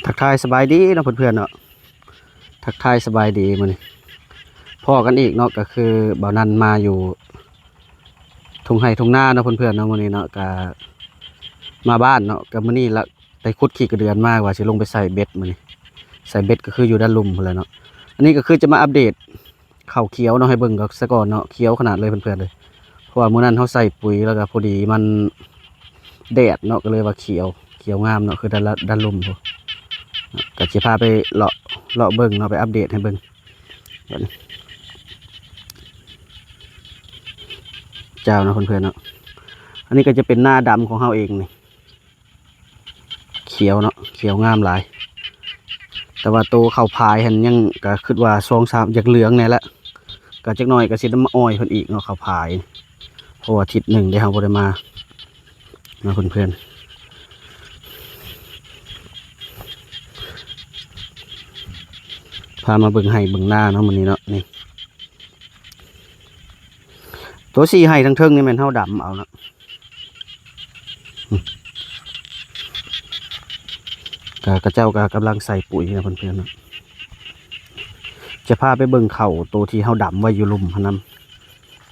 ທັກທາຍສະບາຍດີເນາະເພື່ອນໆເນາະ ທັກທາຍສະບາຍດີ ມື້ນີ້ພໍ້ກັນອີກເນາະ ກໍຄືບ່າວນັນມາຢູ່ທົ່ງໄຮ່ທົ່ງນາເນາະເພື່ອນໆເນາະ ມື້ນີ້ເນາະ ກໍມາບ້ານເນາະ ກໍມື້ນີ້ລະໄດ້ຂຸດຂີ້ກະເດືອນມາ ວ່າຊິລົງໄປໃສ່ເບັດມື້ນີ້ ໃສ່ເບັດກໍຄືຢູ່ດ້ານລຸ່ມພຸ້ນແຫຼະເນາະ ອັນນີ້ກໍຄືຈະມາອັບເດດ ເຂົ້າຂຽວເນາະ ໃຫ້ເບິ່ງກໍສະກ່ອນເນາະ ຂຽວຂະໜາດເລີຍເພື່ອນໆເລີຍ ເພາະວ່າມື້ນັ້ນເຮົາໃສ່ປຸຍ ແລ້ວກໍພໍດີມັນແດດເນາະ ກໍເລີຍວ່າຂຽວ ຂຽວງາມເນາະ ຄືດ້ານລະ ດ້ານລຸ່ມພຸ້ນ ກໍຊິພາໄປເລາະ ເລາະເບິ່ງເນາະ ໄປອັບເດດໃຫ້ເບິ່ງ ເຈົ້າເນາະເພື່ອນໆເນາະ ອັນນີ້ກໍຈະເປັນນາດຳຂອງເຮົາເອງນີ້. ຂຽວເນາະ ຂຽວງາມຫຼາຍ ແຕ່ວ່າໂຕເຂົ້າພາຍຫັ້ນຍັງ ກະຄິດວ່າສອງສາມ ຢາກເຫຼືອງແດ່ລະ ກະຈັກໜ້ອຍກະຊິໄດ້ມາອ້ອຍເພິ່ນອີກເນາະ ເຂົ້າພາຍ ເພາະວ່າທິດໜຶ່ງເດ້ເຮົາບໍ່ໄດ້ມາເນາະເພື່ອນໆ ພາມາເບິ່ງໄຮ່ເບິ່ງນາເນາະ ມື້ນີ້ເນາະ ນີ້ ໂຕສີ່ໄຮ່ທາງເທິງນີ້ແມ່ນເຮົາດຳເອົາເນາະ ກະ ຂະເຈົ້າກະກຳລັງໃສ່ປຸຍນະເພື່ອນໆເນາະ ຈະພາໄປເບິ່ງເຂົ້າໂຕທີ່ເຮົາດຳໄວ້ຢູ່ລຸ່ມຫັ້ນນຳ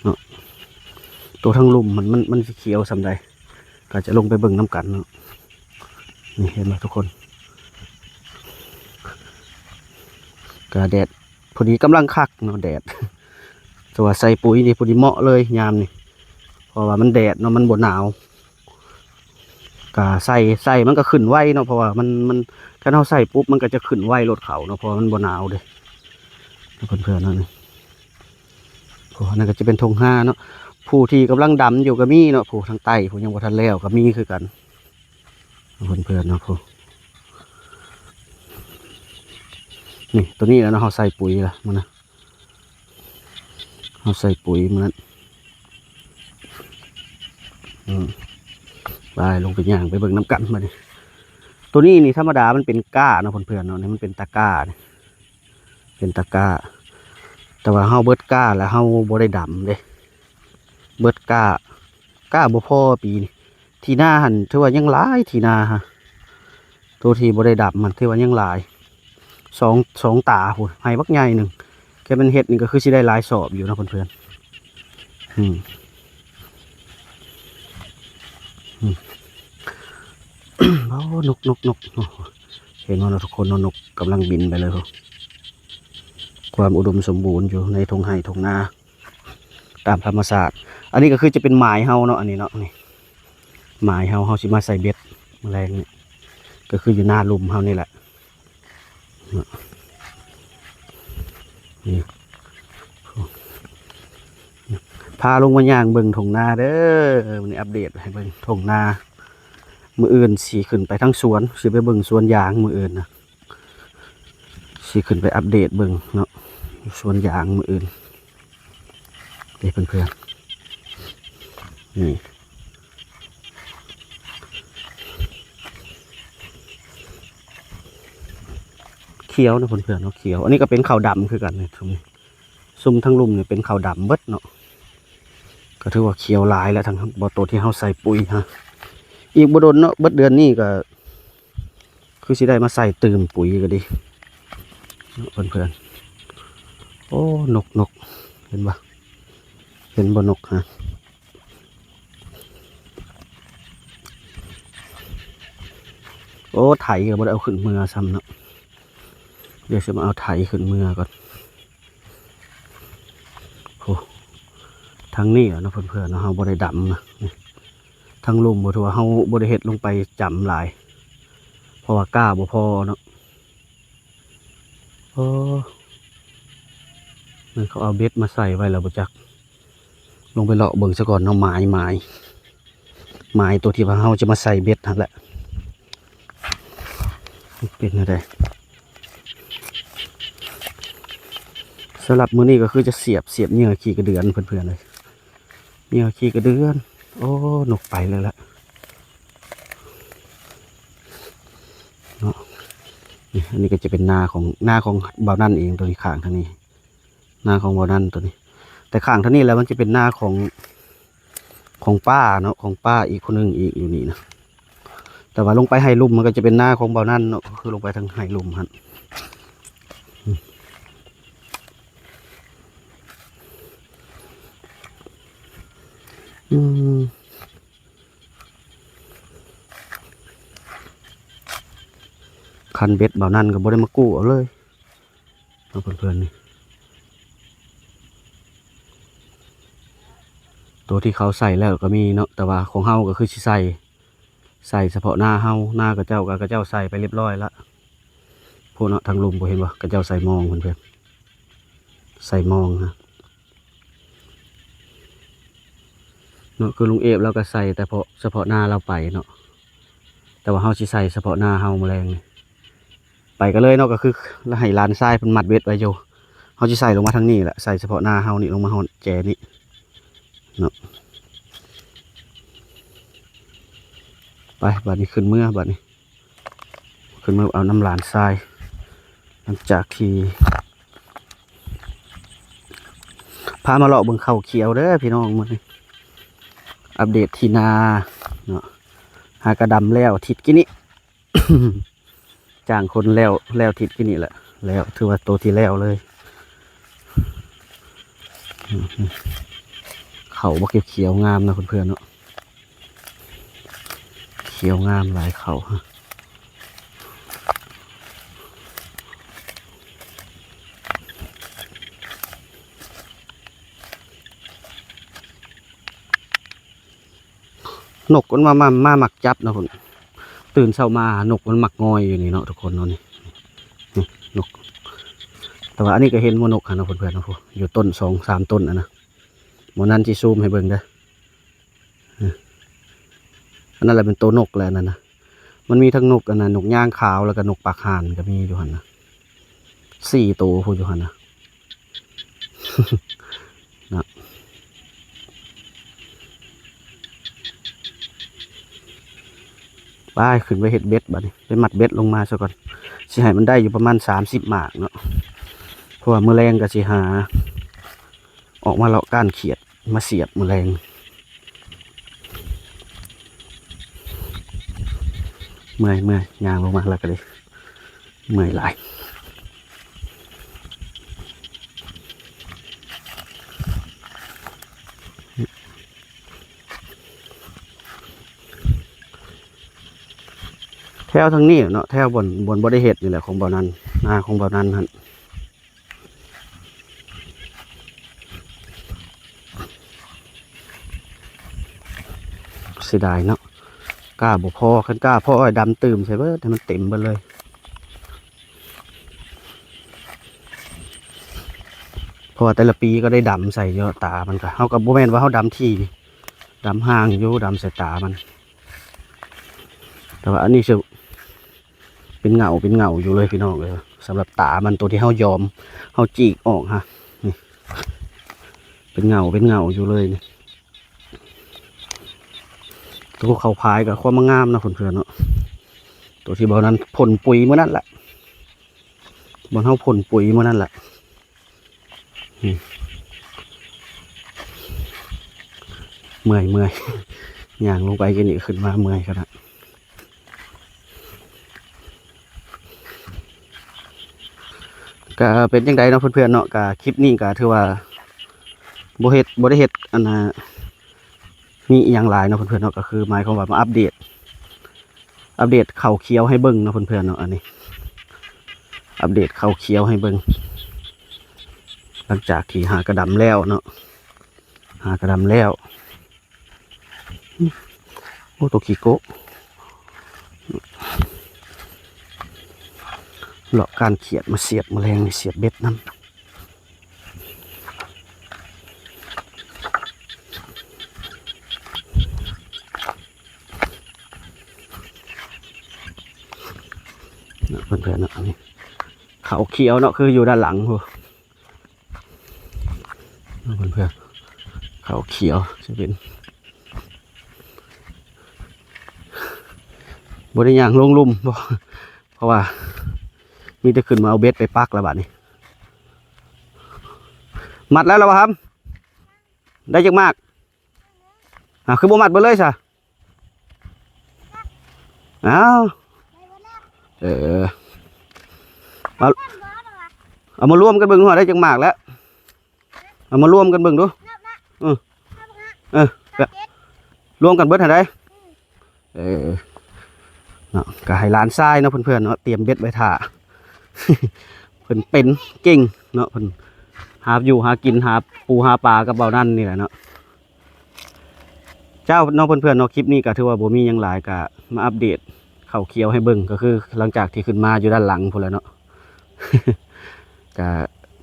ເນາະ ໂຕທາງລຸ່ມມັນ ມັນ ມັນຊິຂຽວສ່ຳໃດ ກໍຈະລົງໄປເບິ່ງນຳກັນເນາະ ນີ້ເຫັນບໍ່ທຸກຄົນ ກະແດດ ພໍດີກຳລັງຄັກເນາະ ແດດ ແຕ່ວ່າໃສ່ປຸຍນີ້ພໍດີເໝາະເລີຍຍາມນີ້ ເພາະວ່າມັນແດດເນາະ ມັນບໍ່ໜາວ ກະໃສ່ ໃສ່ມັນກໍຂຶ້ນໄວເນາະ ເພາະວ່າມັນ ມັນ ຄັນເຮົາໃສ່ປຸບມັນກໍຈະຂຶ້ນໄວໂລດເຂົ້າເນາະ ເພາະວ່າມັນບໍ່ໜາວເດ້ ເພື່ອນໆເນາະ ນີ້ ໂອ້ ອັນນັ້ນກໍຈະເປັນທົ່ງນາເນາະ ຜູ້ທີ່ກຳລັງດຳຢູ່ກໍມີເນາະ ຜູ້ທາງໃຕ້ຜູ້ຍັງບໍ່ທັນແລ້ວກໍມີຄືກັນ ເພື່ອນໆເນາະ ຜູ້ ນີ້ ໂຕນີ້ແຫຼະເນາະ ເຮົາໃສ່ປຸຍລະມື້ນັ້ນ ເຮົາໃສ່ປຸຍມື້ນັ້ນ ອືມ ໄປ ລົງໄປຍ່າງໄປເບິ່ງນຳກັນບາດນີ້ ໂຕນີ້ນີ້ທຳມະດາມັນເປັນກ້າເນາະເພື່ອນໆເນາະ ນີ້ມັນເປັນຕາກ້ານີ້ ເປັນຕາກ້າ ແຕ່ວ່າເຮົາເບິດກ້າແລ້ວເຮົາບໍ່ໄດ້ດຳເດ້ ເບິດກ້າ ກ້າບໍ່ພໍປີນີ້ ທີ່ນາຫັ້ນຖືວ່າຍັງຫຼາຍ ທີ່ນາຫັ້ນ ໂຕທີ່ບໍ່ໄດ້ດຳຫັ້ນຖືວ່າຍັງຫຼາຍ ສອງ ສອງຕາພຸ້ນ ໄຮ່ບັກໃຫຍ່ໜຶ່ງ ແຕ່ມັນເຮັດນີ້ກໍຄືຊິໄດ້ຫຼາຍສອບຢູ່ເນາະເພື່ອນໆ ອືມ ອືມ ໂອ້ ນົກ ນົກ ນົກ ເຫັນບໍ່ເນາະທຸກຄົນເນາະ ນົກກຳລັງບິນໄປເລີຍ ຄວາມອຸດົມສົມບູນຢູ່ໃນທົ່ງໄຮ່ທົ່ງນາ ຕາມທຳມະຊາດ ອັນນີ້ກໍຄືຈະເປັນໝາຍເຮົາເນາະ ອັນນີ້ເນາະ ນີ້ ໝາຍເຮົາ ເຮົາຊິມາໃສ່ເບັດມື້ແລງນີ້ ກໍຄືຢູ່ນາລຸ່ມເຮົານີ້ແຫຼະ ນີ້ ພາລົງມາຍ່າງເບິ່ງທົ່ງນາເດີ ມື້ນີ້ອັບເດດໃຫ້ເບິ່ງທົ່ງນາ ມື້ອື່ນຊິຂຶ້ນໄປທາງສວນ ຊິໄປເບິ່ງສວນຢາງມື້ອື່ນນະ ຊິຂຶ້ນໄປອັບເດດເບິ່ງເນາະ ຢູ່ສວນຢາງມື້ອື່ນເດ້ເພື່ອນໆ ນີ້ ຂຽວນະເພື່ອນໆເນາະ ຂຽວ ອັນນີ້ກໍເປັນເຂົ້າດຳຄືກັນນີ້ ຊຸມ ຊຸມທາງລຸ່ມນີ້ເປັນເຂົ້າດຳເບິດເນາະ ກໍຖືວ່າຂຽວຫຼາຍແລ້ວ ທາງ ບໍ່ ໂຕທີ່ເຮົາໃສ່ປຸຍຫັ້ນ ອີກບໍ່ດົນເນາະ ເບິດເດືອນນີ້ກໍ ຄືຊິໄດ້ມາໃສ່ຕື່ມປຸຍກໍດີເນາະເພື່ອນໆ ໂອ້ ນົກ ນົກ ເຫັນບໍ່ ເຫັນບໍ່ນົກຫັ້ນ ໂອ້ ໄຖກໍບໍ່ໄດ້ເອົາຂຶ້ນເມືອຊ້ຳເນາະ ດຽວຊິມາເອົາໄຖຂຶ້ນເມືອກ່ອນ ໂອ້ ທາງນີ້ແຫຼະເນາະເພື່ອນໆເນາະ ເຮົາບໍ່ໄດ້ດຳນະ ນີ້ ທາງລຸ່ມບໍ່ ຖືວ່າເຮົາບໍ່ໄດ້ເຮັດລົງໄປຈຳຫຼາຍ ເພາະວ່າກ້າບໍ່ພໍເນາະ ໂອ້ ມັນເຂົາເອົາເບັດມາໃສ່ໄວ້ແລ້ວບໍ່ຈັກ ລົງໄປເລາະເບິ່ງຊະກ່ອນເນາະ ໝາຍ ໝາຍ ໝາຍໂຕທີ່ວ່າເຮົາຈະມາໃສ່ເບັດຫັ້ນແຫຼະ ເປັນແນວໃດ ສຳລັບມື້ນີ້ກໍຄືຈະສຽບ ສຽບເຫຍື່ອຂີ້ກະເດືອນເພື່ອນໆເອີຍ ເຫຍື່ອຂີ້ກະເດືອນ ໂອ້ ນົກໄປແລ້ວລະ ເນາະ ນີ້ ອັນນີ້ກໍຈະເປັນນາຂອງ ນາຂອງບ່າວນັນເອງ ໂຕນີ້ຂ້າງທາງນີ້ ນາຂອງບ່າວນັນໂຕນີ້ ແຕ່ຂ້າງທາງນີ້ແລ້ວມັນຈະເປັນນາຂອງ ຂອງປ້າເນາະ ຂອງປ້າອີກຜູ້ໜຶ່ງອີກຢູ່ນີ້ນະ ຕ່ວ່າລົງໄປໄຮ່ລຸ່ມ ມັນກໍຈະເປັນນາຂອງເບົານັ້ນເນາະ ກໍຄືລົງໄປທາງໄຮ່ລຸ່ມຫັ້ນ. ອືມ ຄັນເບັດເບົານັ້ນກໍບໍ່ໄດ້ມາກູ້ເອົາເລີຍເນາະ ເພື່ອນໆ ນີ້. ໂຕທີ່ເຂົາໃສ່ແລ້ວກໍມີເນາະ ແຕ່ວ່າຂອງເຮົາກໍຄືຊິໃສ່ ໃສ່ສະເພາະນາເຮົາ ນາຂະເຈົ້າກໍຂະເຈົ້າໃສ່ໄປລຽບຮ້ອຍລະ. ພຸ້ນເນາະ ທາງລຸ່ມ ບໍ່ເຫັນບໍ່ ຂະເຈົ້າໃສ່ມອງເພິ່ນ ໃສ່ມອງນະເນາະ. ຄືລຸງເອບລາວກໍໃສ່ແຕ່ເພາະ ສະເພາະນາລາວໄປເນາະ ແຕ່ວ່າເຮົາຊິໃສ່ສະເພາະນາເຮົາມື້ແລງນີ້. ໄປກັນເລີຍເນາະ ກໍຄືໃຫ້ຫຼານຊາຍເພິ່ນມັດເບັດໄວ້ຢູ່ ເຮົາຊິໃສ່ລົງມາທາງນີ້ແຫຼະ ໃສ່ສະເພາະນາເຮົານີ້ ລົງມາຮອດແຈນີ້ເນາະ. ໄປ ບາດນີ້ຂຶ້ນເມືອ ບາດນີ້ ຂຶ້ນມາເອົານຳຫຼານຊາຍ ຫຼັງຈາກທີ່ພາມາເລາະເບິ່ງເຂົ້າຂຽວເດີພີ່ນ້ອງ ມື້ນີ້ອັບເດດທີ່ນາເນາະ. ຫາກະດຳແລ້ວທິດກີ້ນີ້ ຈ້າງຄົນແລ້ວ ແລ້ວທິດກີ້ນີ້ແຫຼະ ແລ້ວ ຖືວ່າໂຕທີ່ແລ້ວເລີຍ. ເຂົ້າບໍ່ຂຽວໆ ງາມນະເພື່ອນໆ ເນາະ. ຂຽວງາມຫຼາຍເຂົ້າ. ນົກມັນມາ ມາ ມາມັກຈັບນະພຸ້ນ ຕື່ນເຊົ້າມານົກມັນມັກງອຍຢູ່ນີ້ເນາະ ທຸກຄົນເນາະ ນີ້ ນີ້ນົກ. ແຕ່ວ່າອັນນີ້ກໍເຫັນໝູ່ນົກຫັ້ນນະເພື່ອນໆ ນະ ຢູ່ຕົ້ນສອງສາມຕົ້ນຫັ້ນນະ. ໝໍນັ້ນຊິຊູມໃຫ້ເບິ່ງເດີ. ອັນນັ້ນລະເປັນໂຕນົກແຫຼະ ອັນນັ້ນນະ. ມັນມີທັງນົກ ອັນນັ້ນ ນົກຍາງຂາວ ແລ້ວກໍນົກປາກຫ່ານກໍມີຢູ່ຫັ້ນນະ ສີ່ໂຕພຸ້ນຢູ່ຫັ້ນນະ ນະ. ໄປ ຂຶ້ນໄປເຮັດເບັດບາດນີ້ ໄປມັດເບັດລົງມາຊະກ່ອນ. ຊິໃຫ້ມັນໄດ້ຢູ່ປະມານສາມສິບໝາກເນາະ ເພາະວ່າມື້ແລງກໍຊິຫາ ອອກມາເລາະກ້ານຂຽດມາສຽບມື້ແລງ. ເມື່ອຍ ເມື່ອຍ ຍ່າງລົງມາແລ້ວກໍເລີຍເມື່ອຍຫຼາຍ. ແຖວທາງນີ້ເນາະ ແຖວບ່ອນ ບ່ອນບໍ່ໄດ້ເຮັດນີ້ແຫຼະ ຂອງເບົານັ້ນ ນາຂອງເບົານັ້ນຫັ້ນ. ເສຍດາຍເນາະ ກ້າບໍ່ພໍ ຄັນກ້າພໍດຳຕື່ມໃສ່ເບິດ ໃຫ້ມັນເຕັມເບິດເລີຍ. ເພາະວ່າແຕ່ລະປີກໍໄດ້ດຳໃສ່ຢູ່ ຕາມັນກໍ ເຮົາກໍບໍ່ແມ່ນວ່າເຮົາດຳຖີ່ ດຳຫ່າງຢູ່ ດຳໃສ່ຕາມັນ. ແຕ່ວ່າອັນນີ້ຊິ ເປັນເຫງົາເປັນເຫງົາຢູ່ເລີຍພີ່ນ້ອງເອີຍ. ສຳລັບຕາມັນ ໂຕທີ່ເຮົາຢອມ ເຮົາຈີກອອກຫະ ນີ້ ເປັນເຫງົາເປັນເຫງົາຢູ່ເລີຍນີ້. ໂຕເຂົ້າພາຍກໍຄວາມມາງາມນະເພື່ອນໆ ເນາະ. ໂຕທີ່ບ່ອນນັ້ນພົ່ນປຸ໋ຍມື້ນັ້ນແຫຼະ ບ່ອນເຮົາພົ່ນປຸ໋ຍມື້ນັ້ນແຫຼະ. ອືມ ເມື່ອຍ ເມື່ອຍ ຍ່າງລົງໄປກິນນີ້ຂຶ້ນມາເມື່ອຍຂະໜາດ. ກະເປັນຈັ່ງໃດເນາະເພື່ອນໆ ເນາະ ກະຄລິບນີ້ກະຖືວ່າບໍ່ເຮັດ ບໍ່ໄດ້ເຮັດ ອັນນ່າ ມີອີ່ຫຍັງຫຼາຍເນາະເພື່ອນໆ ເນາະ ກະຄືໝາຍຄວາມວ່າມາອັບເດດ ອັບເດດເຂົ້າຂຽວໃຫ້ເບິ່ງເນາະເພື່ອນໆ ເນາະ. ອັນນີ້ອັບເດດເຂົ້າຂຽວໃຫ້ເບິ່ງ ຫຼັງຈາກທີ່ຫາກະດຳແລ້ວເນາະ ຫາກະດຳແລ້ວ. ໂອ້ ໂຕຂີ້ໂກະ ເລາະກ້ານຂຽດມາສຽບ ມື້ແລງນີ້ສຽບເບັດນຳ. ເນາະ ເພື່ອນໆ ເນາະ ອັນນີ້ເຂົ້າຂຽວເນາະ ຄືຢູ່ດ້ານຫຼັງພຸ້ນ ເນາະ ເພື່ອນໆ ເຂົ້າຂຽວ ຊິເປັນ ບໍ່ໄດ້ຍ່າງລົງລຸ່ມ ເພາະວ່າມີແຕ່ຂຶ້ນມາເອົາເບັດໄປປັກແລ້ວບາດນີ້. ມັດແລ້ວລະຫວາຫຳ? ໄດ້ຈັກໝາກ? ອ້າວ ຄືບໍ່ມັດເບິດເລີຍຊະ? ອ້າວ ເອີ ເອົາ ເອົາມາລວມກັນເບິ່ງ ຮອດໄດ້ຈັກໝາກແລ້ວ ເອົາມາລວມກັນເບິ່ງດູ ເອີ ເອີ ລວມກັນເບິດຫັ້ນໃດ ເອີ ເນາະ ກໍໃຫ້ຫຼານຊາຍເນາະ ເພື່ອນໆ ເນາະ ຕຽມເບັດໄວ້ຖ້າ ເພິ່ນເປັນເກັ່ງເນາະ ເພິ່ນຫາຢູ່ຫາກິນ ຫາປູຫາປາກັບເບົານັ້ນນີ້ແຫຼະເນາະ. ເຈົ້າເນາະ ເພື່ອນໆ ເນາະ ຄລິບນີ້ກໍຖືວ່າບໍ່ມີຫຍັງຫຼາຍ ກໍມາອັບເດດເຂົ້າຂຽວໃຫ້ເບິ່ງ ກໍຄືຫຼັງຈາກທີ່ຂຶ້ນມາຢູ່ດ້ານຫຼັງພຸ້ນແຫຼະເນາະ ກໍ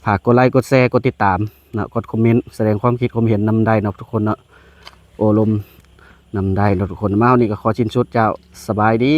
ຝາກກົດໄລ ກົດແຊ ກົດຕິດຕາມເນາະ ກົດຄອມເມັນ ສະແດງຄວາມຄິດຄວາມເຫັນນຳໄດ້ເນາະທຸກຄົນເນາະ ໂອ້ລົມນຳໄດ້ເນາະທຸກຄົນ. ມາຮອດນີ້ກໍຂໍສິ້ນສຸດ ເຈົ້າ ສະບາຍດີ.